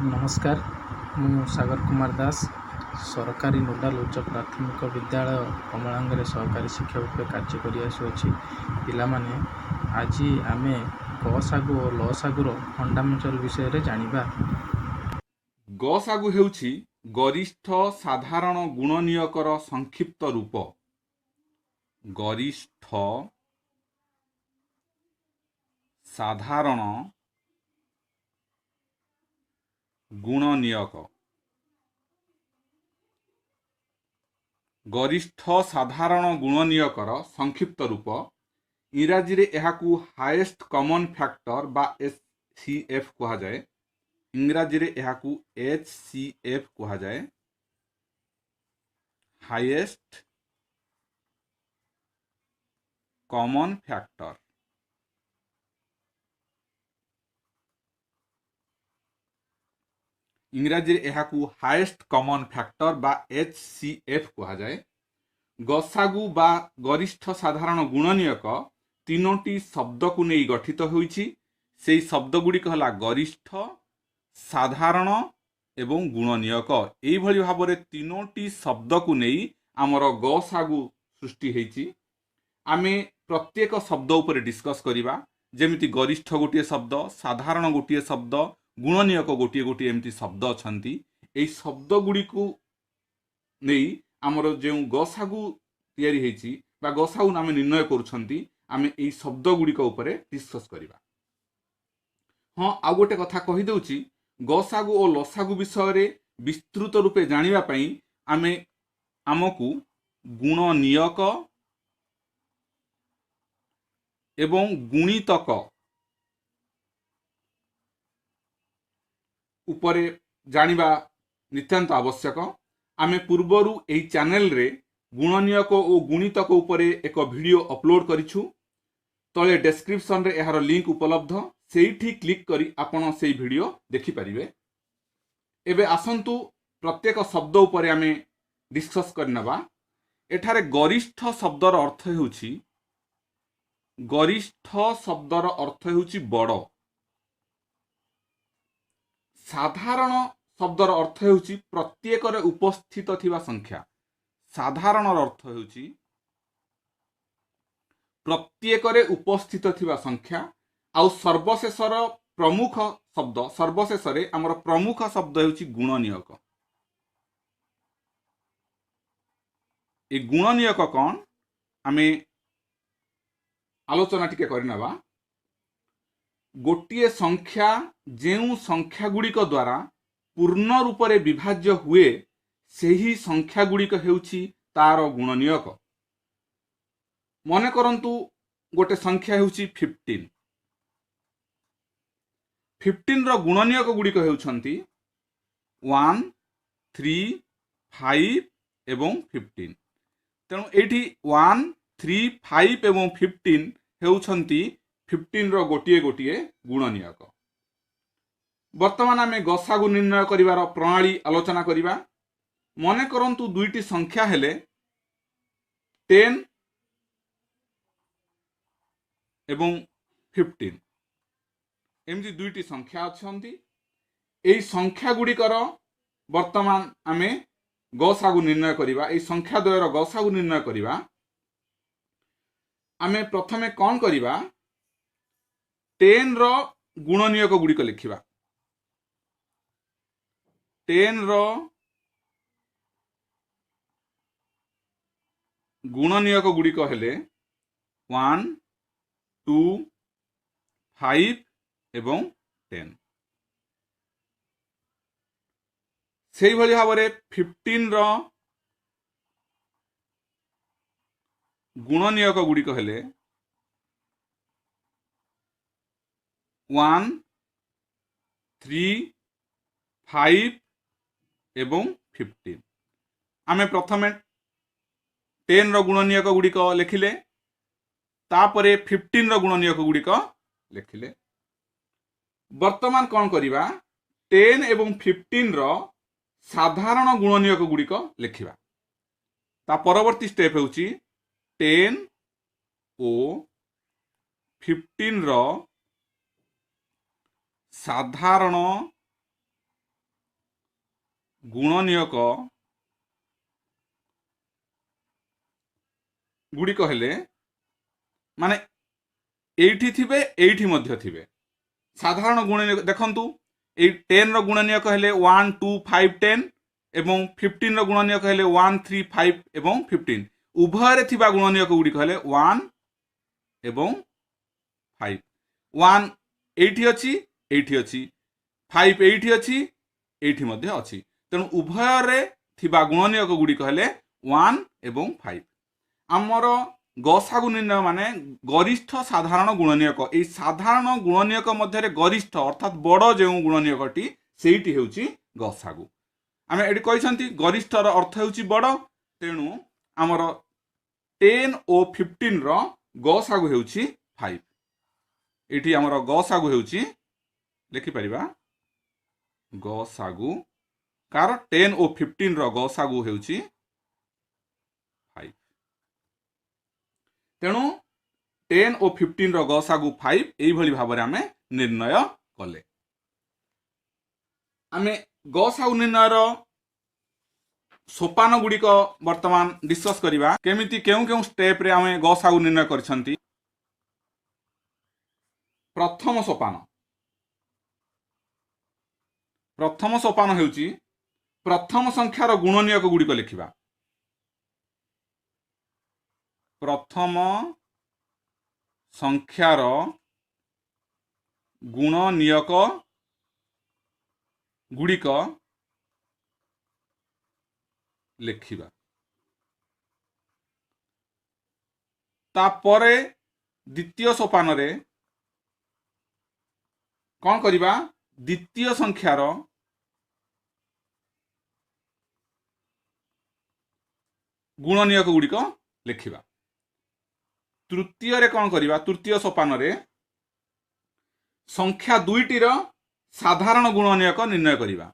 ନମସ୍କାର, ମୁଁ ସାଗର କୁମାର ଦାସ, ସରକାରୀ ନୋଡ଼ାଲ ଉଚ୍ଚ ପ୍ରାଥମିକ ବିଦ୍ୟାଳୟ କମଳାଙ୍ଗରେ ସହକାରୀ ଶିକ୍ଷକ ରୂପେ କାର୍ଯ୍ୟ କରି ଆସୁଅଛି। ପିଲାମାନେ, ଆଜି ଆମେ ଗସାଗୁ ଓ ଲସାଗୁର ଫଣ୍ଡାମେଣ୍ଟାଲ ବିଷୟରେ ଜାଣିବା। ଗସାଗୁ ହେଉଛି ଗରିଷ୍ଠ ସାଧାରଣ ଗୁଣନୀୟକର ସଂକ୍ଷିପ୍ତ ରୂପ। ଗରିଷ୍ଠ ସାଧାରଣ ଗୁଣନୀୟକ, ଗରିଷ୍ଠ ସାଧାରଣ ଗୁଣନୀୟକର ସଂକ୍ଷିପ୍ତ ରୂପ। ଇଂରାଜୀରେ ଏହାକୁ ହାଏଷ୍ଟ କମନ୍ ଫ୍ୟାକ୍ଟର ବା ଏଚ୍ ସି ଏଫ୍ କୁହାଯାଏ। ଇଂରାଜୀରେ ଏହାକୁ ଏଚ୍ ସି ଏଫ୍ କୁହାଯାଏ, ହାଇଏଷ୍ଟ କମନ୍ ଫ୍ୟାକ୍ଟର। ଇଂରାଜୀରେ ଏହାକୁ ହାଏଷ୍ଟ କମନ୍ ଫ୍ୟାକ୍ଟର ବା ଏଚ୍ ସି ଏଫ୍ କୁହାଯାଏ। ଗସାଗୁ ବା ଗରିଷ୍ଠ ସାଧାରଣ ଗୁଣନୀୟକ ତିନୋଟି ଶବ୍ଦକୁ ନେଇ ଗଠିତ ହୋଇଛି। ସେଇ ଶବ୍ଦ ଗୁଡ଼ିକ ହେଲା ଗରିଷ୍ଠ, ସାଧାରଣ ଏବଂ ଗୁଣନୀୟକ। ଏଇଭଳି ଭାବରେ ତିନୋଟି ଶବ୍ଦକୁ ନେଇ ଆମର ଗସାଗୁ ସୃଷ୍ଟି ହେଇଛି। ଆମେ ପ୍ରତ୍ୟେକ ଶବ୍ଦ ଉପରେ ଡିସ୍କସ୍ କରିବା। ଯେମିତି ଗରିଷ୍ଠ ଗୋଟିଏ ଶବ୍ଦ, ସାଧାରଣ ଗୋଟିଏ ଶବ୍ଦ, ଗୁଣନୀୟକ ଗୋଟିଏ ଗୋଟିଏ, ଏମିତି ଶବ୍ଦ ଅଛନ୍ତି। ଏଇ ଶବ୍ଦ ଗୁଡ଼ିକୁ ନେଇ ଆମର ଯେଉଁ ଗସାଗୁ ତିଆରି ହେଇଛି ବା ଗସାଗୁ ଆମେ ନିର୍ଣ୍ଣୟ କରୁଛନ୍ତି, ଆମେ ଏଇ ଶବ୍ଦ ଗୁଡ଼ିକ ଉପରେ ଡିସ୍କସ୍ କରିବା। ହଁ, ଆଉ ଗୋଟେ କଥା କହିଦେଉଛି, ଗସାଗୁ ଓ ଲସାଗୁ ବିଷୟରେ ବିସ୍ତୃତ ରୂପେ ଜାଣିବା ପାଇଁ ଆମକୁ ଗୁଣନୀୟକ ଏବଂ ଗୁଣିତକ ଉପରେ ଜାଣିବା ନିତାନ୍ତ ଆବଶ୍ୟକ। ଆମେ ପୂର୍ବରୁ ଏହି ଚ୍ୟାନେଲରେ ଗୁଣନୀୟକ ଓ ଗୁଣିତକ ଉପରେ ଏକ ଭିଡ଼ିଓ ଅପଲୋଡ଼ କରିଛୁ। ତଳେ ଡେସ୍କ୍ରିପସନରେ ଏହାର ଲିଙ୍କ ଉପଲବ୍ଧ, ସେଇଠି କ୍ଲିକ୍ କରି ଆପଣ ସେଇ ଭିଡ଼ିଓ ଦେଖିପାରିବେ। ଏବେ ଆସନ୍ତୁ ପ୍ରତ୍ୟେକ ଶବ୍ଦ ଉପରେ ଆମେ ଡିସ୍କସ୍ କରିନେବା। ଏଠାରେ ଗରିଷ୍ଠ ଶବ୍ଦର ଅର୍ଥ ହେଉଛି, ଗରିଷ୍ଠ ଶବ୍ଦର ଅର୍ଥ ହେଉଛି ବଡ଼। ସାଧାରଣ ଶବ୍ଦର ଅର୍ଥ ହେଉଛି ପ୍ରତ୍ୟେକରେ ଉପସ୍ଥିତ ଥିବା ସଂଖ୍ୟା। ସାଧାରଣର ଅର୍ଥ ହେଉଛି ପ୍ରତ୍ୟେକରେ ଉପସ୍ଥିତ ଥିବା ସଂଖ୍ୟା। ଆଉ ସର୍ବଶେଷର ପ୍ରମୁଖ ଶବ୍ଦ, ସର୍ବଶେଷରେ ଆମର ପ୍ରମୁଖ ଶବ୍ଦ ହେଉଛି ଗୁଣନୀୟକ। ଏ ଗୁଣନୀୟକ କ'ଣ ଆମେ ଆଲୋଚନା ଟିକେ କରିନେବା। ଗୋଟିଏ ସଂଖ୍ୟା ଯେଉଁ ସଂଖ୍ୟା ଗୁଡ଼ିକ ଦ୍ୱାରା ପୂର୍ଣ୍ଣ ରୂପରେ ବିଭାଜ୍ୟ ହୁଏ, ସେହି ସଂଖ୍ୟା ଗୁଡ଼ିକ ହେଉଛି ତାର ଗୁଣନୀୟକ। ମନେ କରନ୍ତୁ ଗୋଟେ ସଂଖ୍ୟା ହେଉଛି 15। 15ର ଗୁଣନୀୟକ ଗୁଡ଼ିକ ହେଉଛନ୍ତି 1, 3, 5 ଏବଂ 15। ତେଣୁ ଏଇଠି 1, 3, 5 ଏବଂ 15 ହେଉଛନ୍ତି 15ର ଗୋଟିଏ ଗୋଟିଏ ଗୁଣନୀୟକ। ବର୍ତ୍ତମାନ ଆମେ ଗସାଗୁ ନିର୍ଣ୍ଣୟ କରିବାର ପ୍ରଣାଳୀ ଆଲୋଚନା କରିବା। ମନେ କରନ୍ତୁ ଦୁଇଟି ସଂଖ୍ୟା ହେଲେ 10 ଏବଂ 15, ଏମିତି ଦୁଇଟି ସଂଖ୍ୟା ଅଛନ୍ତି। ଏଇ ସଂଖ୍ୟା ଗୁଡ଼ିକର ବର୍ତ୍ତମାନ ଆମେ ଗସାଗୁ ନିର୍ଣ୍ଣୟ କରିବା। ଏଇ ସଂଖ୍ୟା ଦ୍ୱୟର ଗସାଗୁ ନିର୍ଣ୍ଣୟ କରିବା। ଆମେ ପ୍ରଥମେ କ'ଣ କରିବା, 10ର ଗୁଣନୀୟକ ଗୁଡ଼ିକ ଲେଖିବା। 10ର ଗୁଣନୀୟକ ଗୁଡ଼ିକ ହେଲେ 1, 2, 5 ଏବଂ 10। ସେଇଭଳି ଭାବରେ 15ର ଗୁଣନୀୟକ ଗୁଡ଼ିକ ହେଲେ 1, 3, 5 ଏବଂ 15। ଆମେ ପ୍ରଥମେ 10ର ଗୁଣନୀୟକ ଗୁଡ଼ିକ ଲେଖିଲେ, ତାପରେ 15ର ଗୁଣନୀୟକ ଗୁଡ଼ିକ ଲେଖିଲେ। ବର୍ତ୍ତମାନ କ'ଣ କରିବା, 10 ଏବଂ 15ର ସାଧାରଣ ଗୁଣନୀୟକ ଗୁଡ଼ିକ ଲେଖିବା। ତା ପରବର୍ତ୍ତୀ ଷ୍ଟେପ୍ ହେଉଛି 10 ଓ 15ର ସାଧାରଣ ଗୁଣନୀୟକ ଗୁଡ଼ିକ ହେଲେ, ମାନେ ଏଇଠି ଥିବେ, ଏଇଠି ମଧ୍ୟ ଥିବେ। ସାଧାରଣ ଗୁଣନୀୟକ ଦେଖନ୍ତୁ, ଏଇ 10ର ଗୁଣନୀୟକ ହେଲେ 1, 2, 5, 10 ଏବଂ 15ର ଗୁଣନୀୟକ ହେଲେ 1, 3, 5 ଏବଂ 15। ଉଭୟରେ ଥିବା ଗୁଣନୀୟକ ଗୁଡ଼ିକ ହେଲେ 1 ଏବଂ 5। 1 ଏଇଠି ଅଛି, ଏଇଠି ଅଛି, 5 ଏଇଠି ଅଛି, ଏଇଠି ମଧ୍ୟ ଅଛି। ତେଣୁ ଉଭୟରେ ଥିବା ଗୁଣନୀୟକ ଗୁଡ଼ିକ ହେଲେ 1 ଏବଂ 5। ଆମର ଗସାଗୁ ନିର୍ଣ୍ଣୟ ମାନେ ଗରିଷ୍ଠ ସାଧାରଣ ଗୁଣନୀୟକ। ଏଇ ସାଧାରଣ ଗୁଣନୀୟକ ମଧ୍ୟରେ ଗରିଷ୍ଠ ଅର୍ଥାତ୍ ବଡ଼ ଯେଉଁ ଗୁଣନୀୟକଟି, ସେଇଟି ହେଉଛି ଗସାଗୁ। ଆମେ ଏଠି କହିଛନ୍ତି ଗରିଷ୍ଠର ଅର୍ଥ ହେଉଛି ବଡ଼। ତେଣୁ ଆମର 10 ଓ 15ର ଗସାଗୁ ହେଉଛି 5। ଏଠି ଆମର ଗସାଗୁ ହେଉଛି, ଲେଖିପାରିବା ଗସାଗୁ କାର, 10 ଓ 15ର ଗସାଗୁ ହେଉଛି 5। ତେଣୁ 10 ଓ 15ର ଗସାଗୁ 5, ଏଇଭଳି ଭାବରେ ଆମେ ନିର୍ଣ୍ଣୟ କଲେ। ଆମେ ଗସାଗୁ ନିର୍ଣ୍ଣୟର ସୋପାନ ଗୁଡ଼ିକ ବର୍ତ୍ତମାନ ଡିସ୍କସ୍ କରିବା, କେମିତି କେଉଁ କେଉଁ ଷ୍ଟେପ୍ରେ ଆମେ ଗସାଗୁ ନିର୍ଣ୍ଣୟ କରିଛନ୍ତି। ପ୍ରଥମ ସୋପାନ, ପ୍ରଥମ ସୋପାନ ହେଉଛି ପ୍ରଥମ ସଂଖ୍ୟାର ଗୁଣନୀୟକ ଗୁଡ଼ିକ ଲେଖିବା। ପ୍ରଥମ ସଂଖ୍ୟାର ଗୁଣନୀୟକ ଗୁଡ଼ିକ ଲେଖିବା। ତାପରେ ଦ୍ୱିତୀୟ ସୋପାନରେ କ'ଣ କରିବା? ଦ୍ୱିତୀୟ ସଂଖ୍ୟାର ଗୁଣନୀୟକ ଗୁଡ଼ିକ ଲେଖିବା। ତୃତୀୟରେ କ'ଣ କରିବା? ତୃତୀୟ ସୋପାନରେ ସଂଖ୍ୟା ଦୁଇଟିର ସାଧାରଣ ଗୁଣନୀୟକ ନିର୍ଣ୍ଣୟ କରିବା।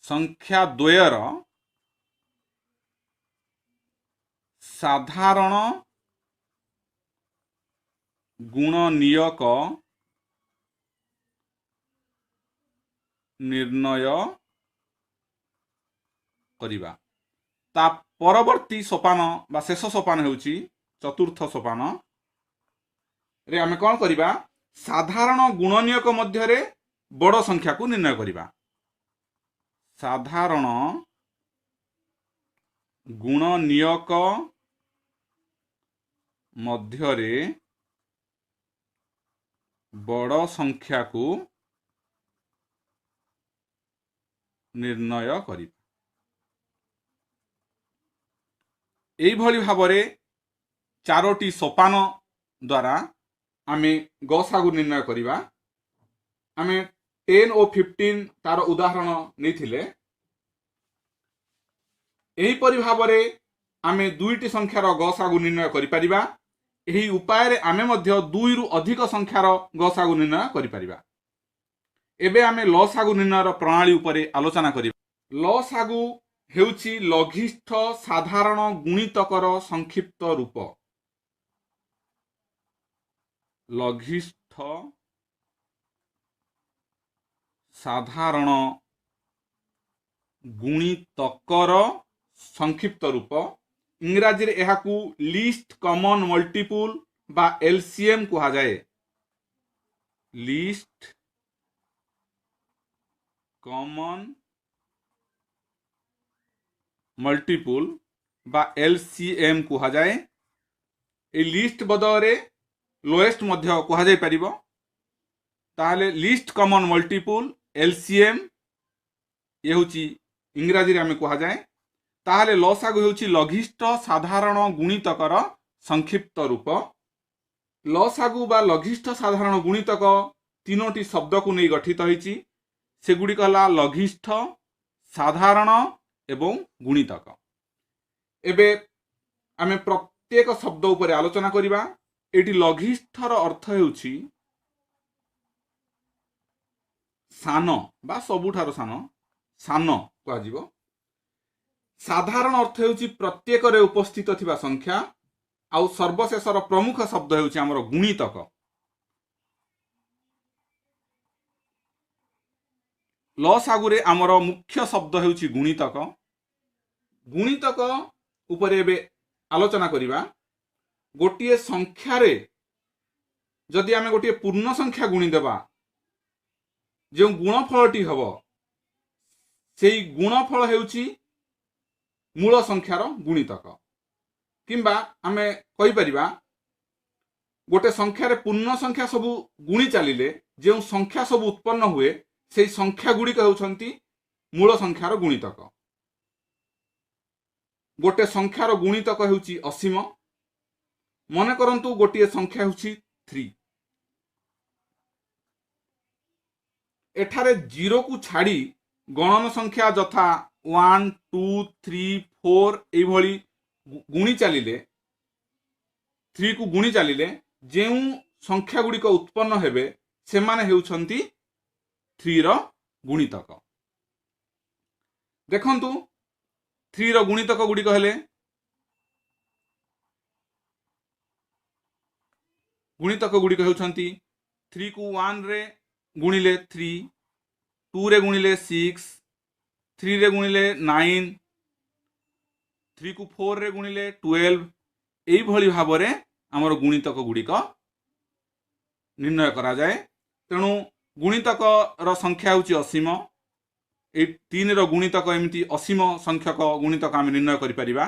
ସଂଖ୍ୟା ଦ୍ୱୟର ସାଧାରଣ ଗୁଣନୀୟକ ନିର୍ଣ୍ଣୟ କରିବା। ତା ପରବର୍ତ୍ତୀ ସୋପାନ ବା ଶେଷ ସୋପାନ ହେଉଛି ଚତୁର୍ଥ ସୋପାନ ରେ ଆମେ କ'ଣ କରିବା? ସାଧାରଣ ଗୁଣନୀୟକ ମଧ୍ୟରେ ବଡ଼ ସଂଖ୍ୟାକୁ ନିର୍ଣ୍ଣୟ କରିବା। ସାଧାରଣ ଗୁଣନୀୟକ ମଧ୍ୟରେ ବଡ଼ ସଂଖ୍ୟାକୁ ନିର୍ଣ୍ଣୟ କରିବା। ଏଇଭଳି ଭାବରେ ଚାରୋଟି ସୋପାନ ଦ୍ୱାରା ଆମେ ଗସାଗୁ ନିର୍ଣ୍ଣୟ କରିବା। ଆମେ 10 ଓ 15 ତାର ଉଦାହରଣ ନେଇଥିଲେ। ଏହିପରି ଭାବରେ ଆମେ ଦୁଇଟି ସଂଖ୍ୟାର ଗସାଗୁ ନିର୍ଣ୍ଣୟ କରିପାରିବା। ଏହି ଉପାୟରେ ଆମେ ମଧ୍ୟ ଦୁଇରୁ ଅଧିକ ସଂଖ୍ୟାର ଗସାଗୁ ନିର୍ଣ୍ଣୟ କରିପାରିବା। ଏବେ ଆମେ ଲସାଗୁ ନିର୍ଣ୍ଣୟର ପ୍ରଣାଳୀ ଉପରେ ଆଲୋଚନା କରିବା। ଲସାଗୁ ହେଉଛି ଲଘିଷ୍ଠ ସାଧାରଣ ଗୁଣିତକର ସଂକ୍ଷିପ୍ତ ରୂପ। ଲଘିଷ୍ଠ ସାଧାରଣ ଗୁଣିତକର ସଂକ୍ଷିପ୍ତ ରୂପ। ଇଂରାଜୀରେ ଏହାକୁ ଲିଷ୍ଟ କମନ୍ ମଲ୍ଟିପୁଲ ବା ଏଲସିଏମ୍ କୁହାଯାଏ। ଲିଷ୍ଟ କମନ୍ ମଲ୍ଟିପୁଲ ବା ଏଲସିଏମ୍ କୁହାଯାଏ। ଏଇ ଲିଷ୍ଟ ବଦଳରେ ଲୋଏଷ୍ଟ ମଧ୍ୟ କୁହାଯାଇପାରିବ। ତାହେଲେ ଲିଷ୍ଟ କମନ୍ ମଲ୍ଟିପୁଲ ଏଲସିଏମ୍ ଇଏ ହେଉଛି ଇଂରାଜୀରେ ଆମେ କୁହାଯାଏ। ତାହେଲେ ଲସାଗୁ ହେଉଛି ଲଘିଷ୍ଠ ସାଧାରଣ ଗୁଣିତକର ସଂକ୍ଷିପ୍ତ ରୂପ। ଲସାଗୁ ବା ଲଘିଷ୍ଠ ସାଧାରଣ ଗୁଣିତକ ତିନୋଟି ଶବ୍ଦକୁ ନେଇ ଗଠିତ ହୋଇଛି। ସେଗୁଡ଼ିକ ହେଲା ଲଘିଷ୍ଠ, ସାଧାରଣ ଏବଂ ଗୁଣିତକ। ଏବେ ଆମେ ପ୍ରତ୍ୟେକ ଶବ୍ଦ ଉପରେ ଆଲୋଚନା କରିବା। ଏଠି ଲଘିଷ୍ଠର ଅର୍ଥ ହେଉଛି ସାନ ବା ସବୁଠାରୁ ସାନ, ସାନ କୁହାଯିବ। ସାଧାରଣ ଅର୍ଥ ହେଉଛି ପ୍ରତ୍ୟେକରେ ଉପସ୍ଥିତ ଥିବା ସଂଖ୍ୟା। ଆଉ ସର୍ବଶେଷର ପ୍ରମୁଖ ଶବ୍ଦ ହେଉଛି ଆମର ଗୁଣିତକ। ଲସାଗୁରେ ଆମର ମୁଖ୍ୟ ଶବ୍ଦ ହେଉଛି ଗୁଣିତକ। ଗୁଣିତକ ଉପରେ ଏବେ ଆଲୋଚନା କରିବା। ଗୋଟିଏ ସଂଖ୍ୟାରେ ଯଦି ଆମେ ଗୋଟିଏ ପୂର୍ଣ୍ଣ ସଂଖ୍ୟା ଗୁଣିଦେବା, ଯେଉଁ ଗୁଣଫଳଟି ହେବ ସେଇ ଗୁଣଫଳ ହେଉଛି ମୂଳ ସଂଖ୍ୟାର ଗୁଣିତକ। କିମ୍ବା ଆମେ କହିପାରିବା, ଗୋଟେ ସଂଖ୍ୟାରେ ପୂର୍ଣ୍ଣ ସଂଖ୍ୟା ସବୁ ଗୁଣି ଚାଲିଲେ ଯେଉଁ ସଂଖ୍ୟା ସବୁ ଉତ୍ପନ୍ନ ହୁଏ, ସେଇ ସଂଖ୍ୟା ଗୁଡ଼ିକ ହେଉଛନ୍ତି ମୂଳ ସଂଖ୍ୟାର ଗୁଣିତକ। ଗୋଟେ ସଂଖ୍ୟାର ଗୁଣିତକ ହେଉଛି ଅସୀମ। ମନେ କରନ୍ତୁ ଗୋଟିଏ ସଂଖ୍ୟା ହେଉଛି 3। ଏଠାରେ 0କୁ ଛାଡ଼ି ଗଣନ ସଂଖ୍ୟା ଯଥା 1, 2, 3, 4 ଏଇଭଳି ଗୁଣି ଚାଲିଲେ, 3କୁ ଗୁଣି ଚାଲିଲେ ଯେଉଁ ସଂଖ୍ୟା ଗୁଡ଼ିକ ଉତ୍ପନ୍ନ ହେବେ, ସେମାନେ ହେଉଛନ୍ତି 3ର ଗୁଣିତକ। ଦେଖନ୍ତୁ, 3ର ଗୁଣିତକ ଗୁଡ଼ିକ ହେଲେ, ଗୁଣିତକ ଗୁଡ଼ିକ ହେଉଛନ୍ତି 3କୁ 1ରେ ଗୁଣିଲେ 3, 2ରେ ଗୁଣିଲେ 6, 3ରେ ଗୁଣିଲେ 9, 3କୁ 4ରେ ଗୁଣିଲେ 12। ଏଇଭଳି ଭାବରେ ଆମର ଗୁଣିତକ ଗୁଡ଼ିକ ନିର୍ଣ୍ଣୟ କରାଯାଏ। ତେଣୁ ଗୁଣିତକର ସଂଖ୍ୟା ହେଉଛି ଅସୀମ। ଏଇ 3ର ଗୁଣିତକ, ଏମିତି ଅସୀମ ସଂଖ୍ୟକ ଗୁଣିତକ ଆମେ ନିର୍ଣ୍ଣୟ କରିପାରିବା।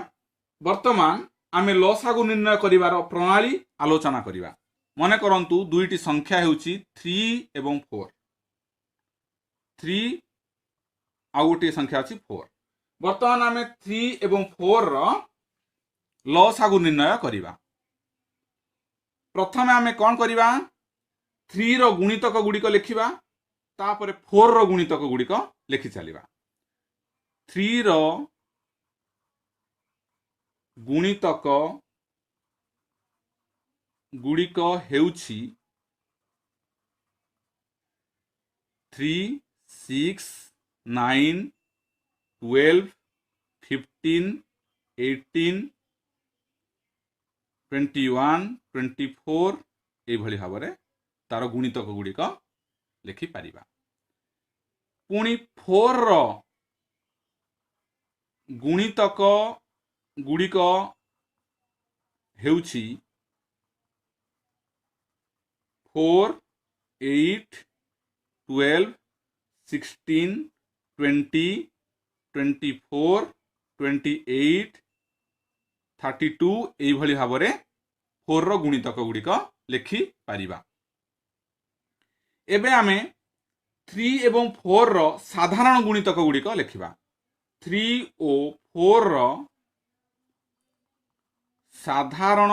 ବର୍ତ୍ତମାନ ଆମେ ଲସାଗୁ ନିର୍ଣ୍ଣୟ କରିବାର ପ୍ରଣାଳୀ ଆଲୋଚନା କରିବା। ମନେ କରନ୍ତୁ ଦୁଇଟି ସଂଖ୍ୟା ହେଉଛି 3 ଏବଂ 4। 3 ଆଉ ଗୋଟିଏ ସଂଖ୍ୟା ଅଛି 4। ବର୍ତ୍ତମାନ ଆମେ 3 ଏବଂ 4ର ଲସାଗୁ ନିର୍ଣ୍ଣୟ କରିବା। ପ୍ରଥମେ ଆମେ କ'ଣ କରିବା? 3ର ଗୁଣିତକ ଗୁଡ଼ିକ ଲେଖିବା, ତାପରେ 4ର ଗୁଣିତକ ଗୁଡ଼ିକ ଲେଖି ଚାଲିବା। 3ର ଗୁଣିତକ ଗୁଡ଼ିକ ହେଉଛି 3, 6, 9, 12, 15, 18, 21, 24। ଏଇଭଳି ଭାବରେ ତାର ଗୁଣିତକ ଗୁଡ଼ିକ ଲେଖିପାରିବା। ପୁଣି 4ର ଗୁଣିତକ ଗୁଡ଼ିକ ହେଉଛି 4, 8, 12, 16, 20, 24, 28, 32। ଏଇଭଳି ଭାବରେ 4ର ଗୁଣିତକ ଗୁଡ଼ିକ ଲେଖିପାରିବା। ଏବେ ଆମେ 3 ଏବଂ 4ର ସାଧାରଣ ଗୁଣିତକ ଗୁଡ଼ିକ ଲେଖିବା। 3 ଓ 4ର ସାଧାରଣ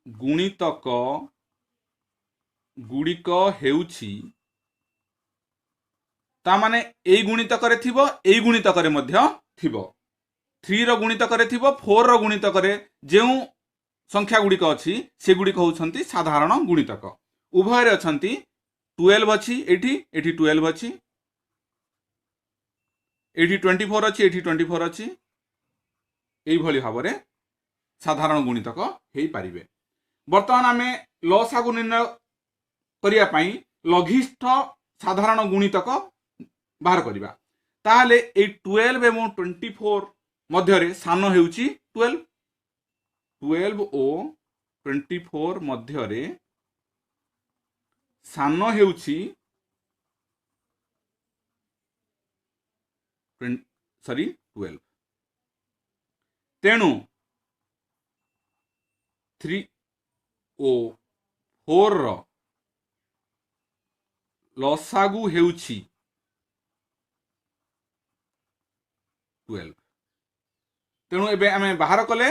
ଗୁଣିତକ ଗୁଡ଼ିକ ହେଉଛି, ତା ମାନେ ଏଇ ଗୁଣିତକରେ ଥିବ, ଏଇ ଗୁଣିତକରେ ମଧ୍ୟ ଥିବ, 3ର ଗୁଣିତକରେ ଥିବ, 4ର ଗୁଣିତକରେ ଯେଉଁ ସଂଖ୍ୟା ଗୁଡ଼ିକ ଅଛି ସେଗୁଡ଼ିକ ହେଉଛନ୍ତି ସାଧାରଣ ଗୁଣିତକ। ଉଭୟରେ ଅଛନ୍ତି। 12 ଅଛି ଏଇଠି, ଏଠି 12 ଅଛି, ଏଇଠି 24 ଅଛି, ଏଇଠି 24 ଅଛି। ଏଇଭଳି ଭାବରେ ସାଧାରଣ ଗୁଣିତକ ହେଇପାରିବେ। ବର୍ତ୍ତମାନ ଆମେ ଲସାଗୁ ନିର୍ଣ୍ଣୟ କରିବା ପାଇଁ ଲଘିଷ୍ଠ ସାଧାରଣ ଗୁଣିତକ ବାହାର କରିବା। ତାହେଲେ ଏଇ 12 ଏବଂ 24 ମଧ୍ୟରେ ସାନ ହେଉଛି 12। 12 ଓ 24 ମଧ୍ୟରେ ସାନ ହେଉଛି ସରି 12। ତେଣୁ 3 ଓ 4ର ଲସାଗୁ ହେଉଛି 12। ତେଣୁ ଏବେ ଆମେ ବାହାର କଲେ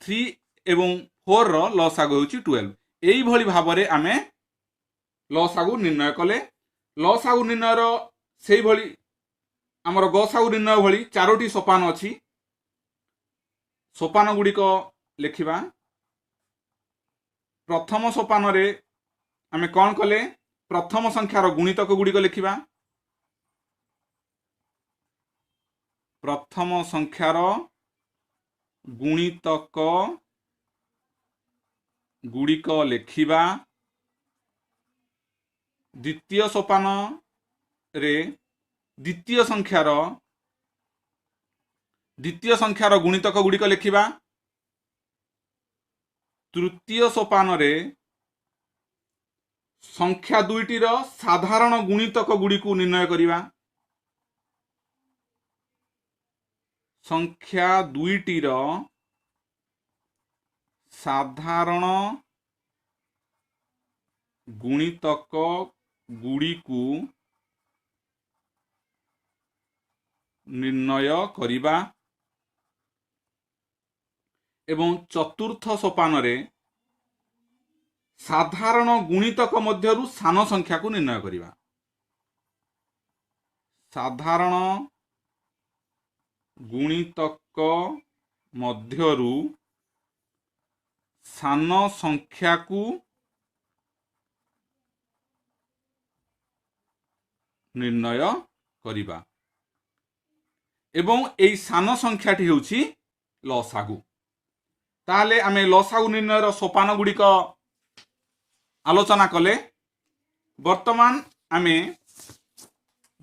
3 ଏବଂ 4ର ଲସାଗୁ ହେଉଛି 12। ଏଇଭଳି ଭାବରେ ଆମେ ଲସାଗୁ ନିର୍ଣ୍ଣୟ କଲେ। ଲସାଗୁ ନିର୍ଣ୍ଣୟର ସେଇଭଳି ଆମର ଗସାଗୁ ନିର୍ଣ୍ଣୟ ଭଳି ଚାରୋଟି ସୋପାନ ଅଛି। ସୋପାନ ଗୁଡ଼ିକ ଲେଖିବା। ପ୍ରଥମ ସୋପାନରେ ଆମେ କ'ଣ କଲେ? ପ୍ରଥମ ସଂଖ୍ୟାର ଗୁଣିତକ ଗୁଡ଼ିକ ଲେଖିବା। ପ୍ରଥମ ସଂଖ୍ୟାର ଗୁଣିତକ ଗୁଡ଼ିକ ଲେଖିବା। ଦ୍ୱିତୀୟ ସୋପାନ ସୋପାନରେ ଦ୍ୱିତୀୟ ସଂଖ୍ୟାର ଗୁଣିତକ ଗୁଡ଼ିକ ଲେଖିବା। ତୃତୀୟ ସୋପାନରେ ସଂଖ୍ୟା ଦୁଇଟିର ସାଧାରଣ ଗୁଣିତକ ଗୁଡ଼ିକୁ ନିର୍ଣ୍ଣୟ କରିବା। ସଂଖ୍ୟା ଦୁଇଟିର ସାଧାରଣ ଗୁଣିତକ ଗୁଡ଼ିକୁ ନିର୍ଣ୍ଣୟ କରିବା। ଏବଂ ଚତୁର୍ଥ ସୋପାନରେ ସାଧାରଣ ଗୁଣିତକ ମଧ୍ୟରୁ ସାନ ସଂଖ୍ୟାକୁ ନିର୍ଣ୍ଣୟ କରିବା। ସାଧାରଣ ଗୁଣିତକ ମଧ୍ୟରୁ ସାନ ସଂଖ୍ୟାକୁ ନିର୍ଣ୍ଣୟ କରିବା। ଏବଂ ଏଇ ସାନ ସଂଖ୍ୟାଟି ହେଉଛି ଲସାଗୁ। ତାହେଲେ ଆମେ ଲସାଗୁ ନିର୍ଣ୍ଣୟର ସୋପାନ ଗୁଡ଼ିକ ଆଲୋଚନା କଲେ। ବର୍ତ୍ତମାନ ଆମେ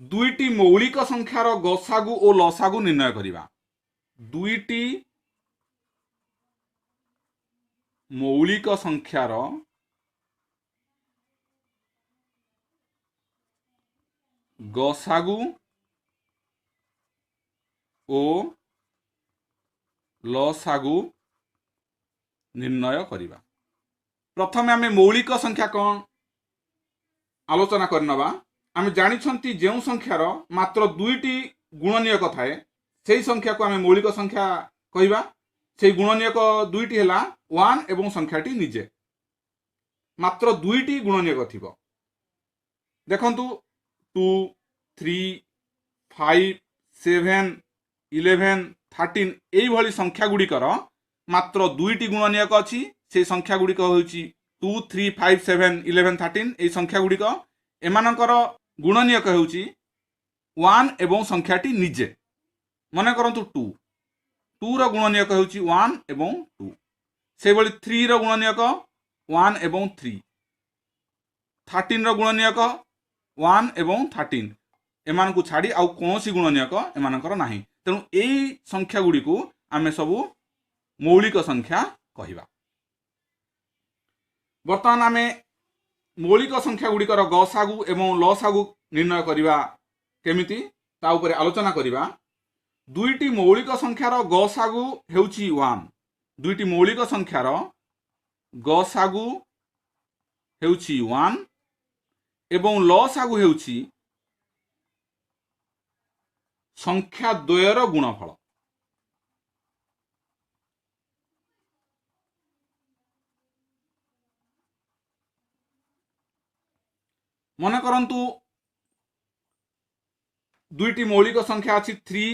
ଦୁଇଟି ମୌଳିକ ସଂଖ୍ୟାର ଗସାଗୁ ଓ ଲସାଗୁ ନିର୍ଣ୍ଣୟ କରିବା। ଦୁଇଟି ମୌଳିକ ସଂଖ୍ୟାର ଗସାଗୁ ଓ ଲସାଗୁ ନିର୍ଣ୍ଣୟ କରିବା। ପ୍ରଥମେ ଆମେ ମୌଳିକ ସଂଖ୍ୟା କ'ଣ ଆଲୋଚନା କରିନେବା। ଆମେ ଜାଣିଛନ୍ତି ଯେଉଁ ସଂଖ୍ୟାର ମାତ୍ର ଦୁଇଟି ଗୁଣନୀୟକ ଥାଏ ସେହି ସଂଖ୍ୟାକୁ ଆମେ ମୌଳିକ ସଂଖ୍ୟା କହିବା। ସେଇ ଗୁଣନୀୟକ ଦୁଇଟି ହେଲା 1 ଏବଂ ସଂଖ୍ୟାଟି ନିଜେ। ମାତ୍ର ଦୁଇଟି ଗୁଣନୀୟକ ଥିବ। ଦେଖନ୍ତୁ 2, 3, 5, 7, 11, 13 ଏଇଭଳି ସଂଖ୍ୟା ଗୁଡ଼ିକର ମାତ୍ର ଦୁଇଟି ଗୁଣନୀୟକ ଅଛି। ସେଇ ସଂଖ୍ୟା ଗୁଡ଼ିକ ହେଉଛି 2, 3, 5, 7, 11, 13। ଏଇ ସଂଖ୍ୟା ଗୁଡ଼ିକ ଏମାନଙ୍କର ଗୁଣନୀୟକ ହେଉଛି 1 ଏବଂ ସଂଖ୍ୟାଟି ନିଜେ। ମନେ କରନ୍ତୁ 2, 2ର ଗୁଣନୀୟକ ହେଉଛି 1 ଏବଂ 2। ସେଇଭଳି 3ର ଗୁଣନୀୟକ 1 ଏବଂ 3, 13ର ଗୁଣନୀୟକ 1 ଏବଂ 13। ଏମାନଙ୍କୁ ଛାଡ଼ି ଆଉ କୌଣସି ଗୁଣନୀୟକ ଏମାନଙ୍କର ନାହିଁ। ତେଣୁ ଏଇ ସଂଖ୍ୟା ଗୁଡ଼ିକୁ ଆମେ ସବୁ ମୌଳିକ ସଂଖ୍ୟା କହିବା। ବର୍ତ୍ତମାନ ଆମେ ମୌଳିକ ସଂଖ୍ୟା ଗୁଡ଼ିକର ଗସାଗୁ ଏବଂ ଲସାଗୁ ନିର୍ଣ୍ଣୟ କରିବା କେମିତି ତା ଉପରେ ଆଲୋଚନା କରିବା। ଦୁଇଟି ମୌଳିକ ସଂଖ୍ୟାର ଗସାଗୁ ହେଉଛି 1। ଦୁଇଟି ମୌଳିକ ସଂଖ୍ୟାର ଗସାଗୁ ହେଉଛି 1 ଏବଂ ଲସାଗୁ ହେଉଛି ସଂଖ୍ୟା ଦ୍ୱୟର ଗୁଣଫଳ। ମନେ କରନ୍ତୁ ଦୁଇଟି ମୌଳିକ ସଂଖ୍ୟା ଅଛି 3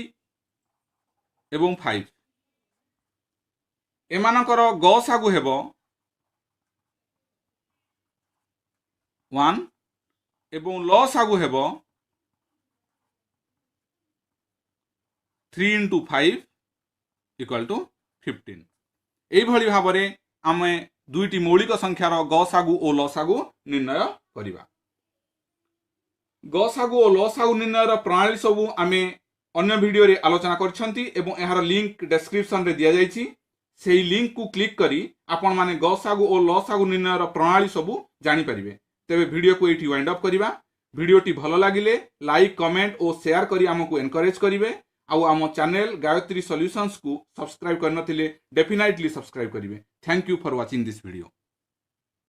ଏବଂ 5। ଏମାନଙ୍କର ଗସାଗୁ ହେବ 1 ଏବଂ ଲସାଗୁ ହେବ 3 into 5 equal to 15। ଏଇଭଳି ଭାବରେ ଆମେ ଦୁଇଟି ମୌଳିକ ସଂଖ୍ୟାର ଗସାଗୁ ଓ ଲସାଗୁ ନିର୍ଣ୍ଣୟ କରିବା। ଗସାଗୁ ଓ ଲସାଗୁ ନିର୍ଣ୍ଣୟର ପ୍ରଣାଳୀ ସବୁ ଆମେ ଅନ୍ୟ ଭିଡ଼ିଓରେ ଆଲୋଚନା କରିଛନ୍ତି ଏବଂ ଏହାର ଲିଙ୍କ ଡେସ୍କ୍ରିପସନରେ ଦିଆଯାଇଛି। ସେହି ଲିଙ୍କକୁ କ୍ଲିକ୍ କରି ଆପଣମାନେ ଗସାଗୁ ଓ ଲସାଗୁ ନିର୍ଣ୍ଣୟର ପ୍ରଣାଳୀ ସବୁ ଜାଣିପାରିବେ। ତେବେ ଭିଡ଼ିଓକୁ ଏଇଠି ୱାଇଣ୍ଡ ଅପ୍ କରିବା। ଭିଡ଼ିଓଟି ଭଲ ଲାଗିଲେ ଲାଇକ୍, କମେଣ୍ଟ ଓ ସେୟାର କରି ଆମକୁ ଏନକରେଜ କରିବେ। ଆଉ ଆମ ଚ୍ୟାନେଲ ଗାୟତ୍ରୀ ସଲ୍ୟୁସନ୍ସକୁ ସବସ୍କ୍ରାଇବ୍ କରିନଥିଲେ ଡେଫିନାଇଟଲି ସବସ୍କ୍ରାଇବ୍ କରିବେ। Thank you for watching this video.